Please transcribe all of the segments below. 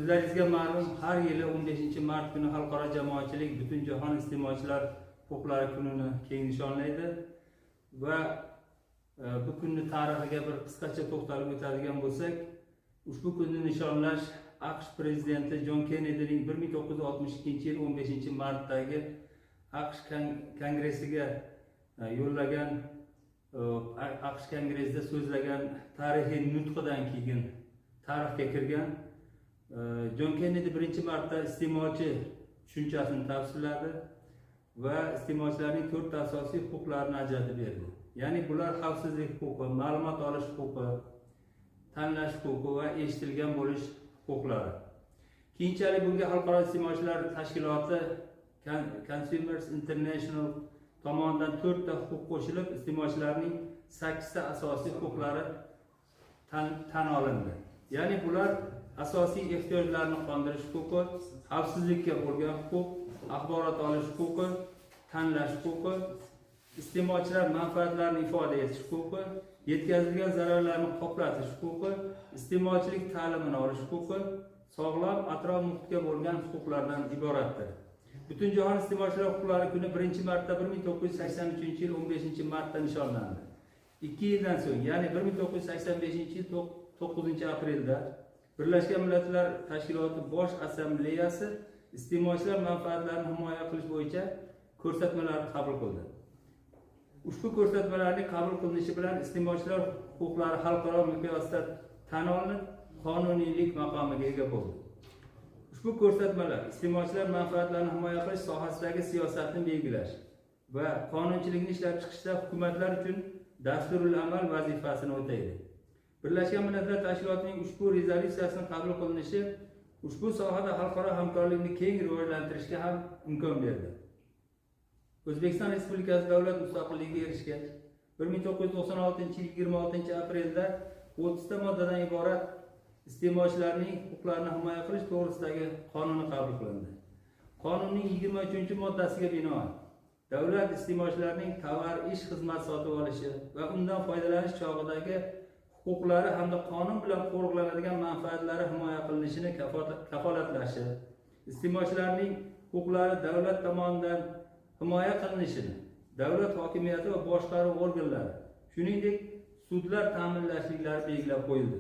O'zlaringizga ma'lum, har yili 15-mart kuni xalqaro jamoatchilik Butunjahon iste'molchilar huquqlari kunini keng nishonlaydi va bu kunni tarixiga bir qisqacha to'xtalib o'tadigan bo'lsak, ushbu kunni nishonlash AQSh prezidenti Jon Kennedining 1962-yil 15-martdagi AQSh kongressiga yo'llagan, AQSh kongressida so'zlagan tarixiy nutqidan keyin tarixga kirgan. Jon Kennedi birinchi marta iste'molchi tushunchasini tavsifladi va iste'molchilarning to'rtta asosiy huquqlarini ajratib berdi. Ya'ni bular xavfsizlik huquqi, ma'lumot olish huquqi, tanlash huquqi va eshitilgan bo'lish huquqlari. Keyinchalik bunga Xalqaro iste'molchilar tashkiloti Consumers International tomonidan to'rtta huquq qo'shilib, iste'molchilarning 8 ta asosiy huquqlari tan olindi. Ya'ni bular asosiy ehtiyojlarni qondirish huquqi, xavfsizlikka bo'lgan huquq, axborot olish huquqi, tanlash huquqi, iste'molchilar manfaatlarini ifoda etish huquqi, yetkazilgan zararlarni qoplatish huquqi, iste'molchilik ta'limini olish huquqi, sog'lom atrof muhitga bo'lgan huquqlardan iboratdir. Butunjahon iste'molchilar huquqlari kuni birinchi marta 1983-yil 15-martda nishonlandi. 2 yildan so'ng, ya'ni 1985-yil 9-aprelda Birlashgan Millatlar Tashkiloti Bosh Assambleyasi iste'molchilar manfaatlarini himoya qilish bo'yicha ko'rsatmalarni qabul qildi. Ushbu ko'rsatmalarning qabul qilinishi bilan iste'molchilar huquqlari xalqaro miqyosda tan olinib, qonuniylik maqomiga ega bo'ldi. Ushbu ko'rsatmalar iste'molchilar manfaatlarini himoya qilish sohasidagi siyosatni belgilash va qonunchilikni ishlab chiqishda hukumatlar uchun dasturul amal vazifasini o'taydi. Birlashgan Millatlar Tashkilotining ushbu rezolyutsiyasini qabul qilinishi ushbu sohada xalqaro hamkorlikni keng rivojlantirishga ham imkon berdi. O'zbekiston Respublikasi davlat mustaqilligiga erishgach, 1996-yil 26-aprelda 30 ta moddadan iborat iste'molchilarning huquqlarini himoya qilish to'g'risidagi qonuni qabul qilindi. Qonunning 23-moddasiga binoan, davlat iste'molchilarning tovar, ish, xizmat sotib olishi va undan foydalanish chog'idagi huquqlari hamda qonun bilan qo'riqlanadigan manfaatlari himoya qilinishini kafolatlashi, iste'molchilarning huquqlari davlat tomonidan himoya qilinishini davlat hokimiyati va boshqaruv organlari, shuningdek sudlar ta'minlashliklari belgilab qo'yildi.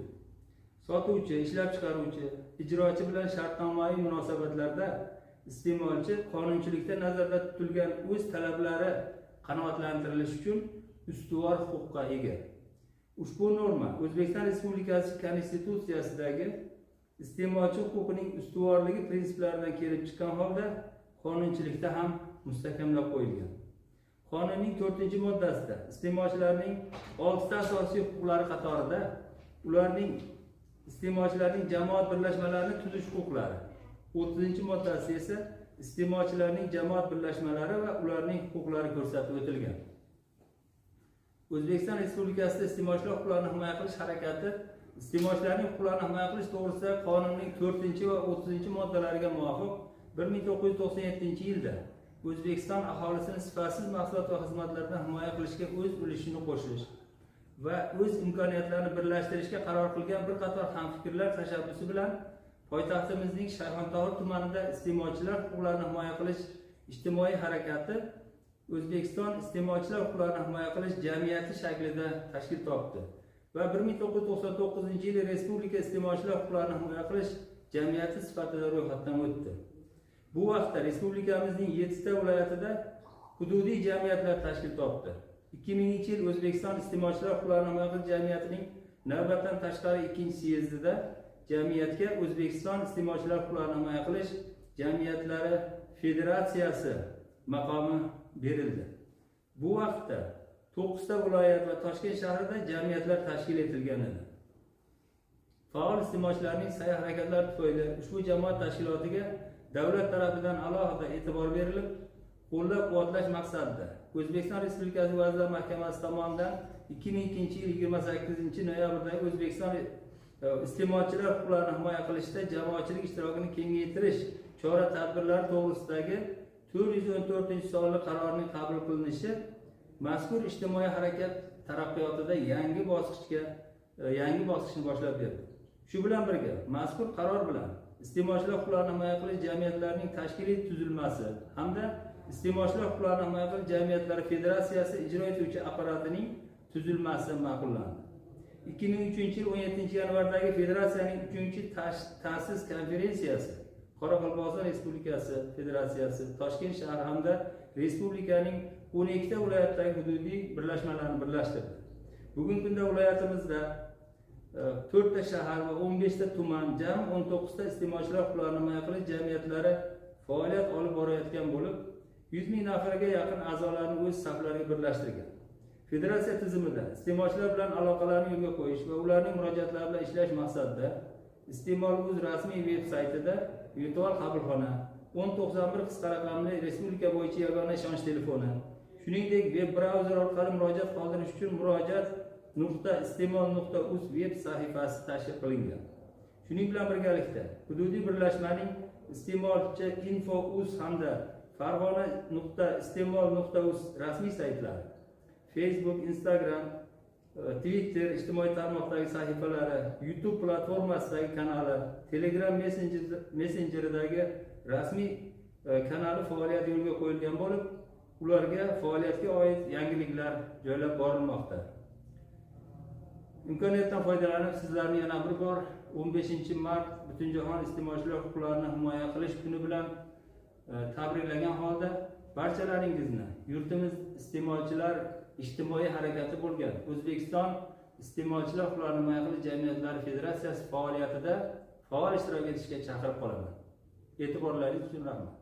Sotuvchi, ishlab chiqaruvchi, ijrochi bilan shartnomaviy munosabatlarda iste'molchi qonunchilikda nazarda tutilgan o'z talablari qanoatlantirilishi uchun ustuvor huquqqa ega. Ushbu norma O'zbekiston Respublikasi Konstitutsiyasidagi iste'molchi huquqining ustuvorligi prinsiplaridan kelib chiqqan holda qonunchilikda ham mustahkamlab qo'yilgan. Qonunning 4-moddasida iste'molchilarning 6 ta asosiy huquqlari qatorida ularning iste'molchilarning jamoat birlashmalarini tuzish huquqlari, 30-moddasi esa iste'molchilarning jamoat birlashmalari va ularning huquqlari ko'rsatib o'tilgan. O'zbekiston Respublikasida iste'molchilar huquqlarini himoya qilish harakati iste'molchilarning huquqlarini himoya qilish to'g'risidagi qonunning 4 va 30-moddalariga muvofiq 1997-yilda O'zbekiston aholisini sifatsiz mahsulot va xizmatlardan himoya qilishga o'z ulushini qo'shish va o'z imkoniyatlarini birlashtirishga qaror qilgan bir qator hamfikrlar tashabbusi bilan poytaxtimizning Shayxontohur tumanida iste'molchilar huquqlarini himoya qilish ijtimoiy harakati O'zbekiston iste'molchilar huquqlarini himoya qilish jamiyati shaklida tashkil topdi va 1999-yili Respublika iste'molchilar huquqlarini himoya qilish jamiyati sifatida ro'yxatdan o'tdi. Bu vaqtda respublikamizning 7 ta viloyatida hududiy jamiyatlar tashkil topdi. 2000-yil O'zbekiston iste'molchilar huquqlarini himoya qilish jamiyatining navbatdan tashqari 2-syezdida jamiyatga O'zbekiston iste'molchilar huquqlarini himoya qilish jamiyatlari federatsiyasi maqomi berildi. Bu vaqtda 9 ta viloyat va Toshkent shahrida jamiyatlar tashkil etilgan edi. Faol iste'molchilarning sa'y-harakatlari tufayli ushbu jamoat tashkilotiga davlat tarafidan alohida e'tibor berilib, qo'llab-quvvatlash maqsadida O'zbekiston Respublikasi Vazirlar Mahkamasi tomonidan 2002-yil 28-noyabrdagi O'zbekiston iste'molchilar huquqlarini himoya qilishda jamoatchilik ishtirokini kengaytirish chora-tadbirlari to'g'risidagi 414-sonli qarorning qabul qilinishi mazkur ijtimoiy harakat taraqqiyotida yangi bosqichni boshlab berdi. Shu bilan birga mazkur qaror bilan Iste'molchilar huquqlarini himoya qilish jamiyatlarining tashkiliy tuzilmasi hamda Iste'molchilar huquqlarini himoya qilish jamiyatlari federatsiyasi ijro etuvchi apparatining tuzilmasi ma'qullandi. 2003-yil 17-yanvardagi federatsiyaning 3-ta'sis konferensiyasi Qoraqalpog'iston Respublikasi Federatsiyasi Toshkent shahri hamda respublikaning 12 ta viloyatdagi hududiy birlashmalarini birlashtirdi. Bugungi kunda viloyatimizda 4 ta shahar va 15 ta tuman, jami 19 ta iste'molchilar huquqlarini himoya qilish jamiyatlari faoliyat olib borayotgan bo'lib, 100 ming nafarga yaqin a'zolarni o'z saflariga birlashtirgan. Federatsiya tizimida iste'molchilar bilan aloqalarni yo'lga qo'yish va ularning murojaatlari bilan ishlash maqsadida Iste'mol.uz rasmiy veb saytida virtual qabulxona, 1091 qisqa raqamli respublika bo'yicha yagona ishonch telefoni, shuningdek veb brauzer orqali murojaat qoldirish uchun murojaat.iste'mol.uz veb sahifasi tashkil qilingan. Shuning bilan birgalikda hududiy birlashmaning iste'molchi info.uz hamda farg'ona.iste'mol.uz rasmiy saytlari, Facebook, Instagram, Twitter ijtimoiy tarmoqdagi sahifalari, YouTube platformasidagi kanali, Telegram messenjeridagi rasmiy kanali faoliyat yo'lga qo'yilgan bo'lib, ularga faoliyatga oid yangiliklar joylab borilmoqda. Imkoniyatdan foydalanib sizlarni yana bir bor 15-mart Butunjahon iste'molchilar huquqlarini himoya qilish kuni bilan tabriklagan holda barchalaringizni yurtimiz iste'molchilar ijtimoiy harakati bo'lgan O'zbekiston Iste'molchilar huquqlarini himoya qilish jamiyatlari federatsiyasi faoliyatida faol ishtirok etishga chaqirib qolaman. E'tiborlaringiz uchun rahmat.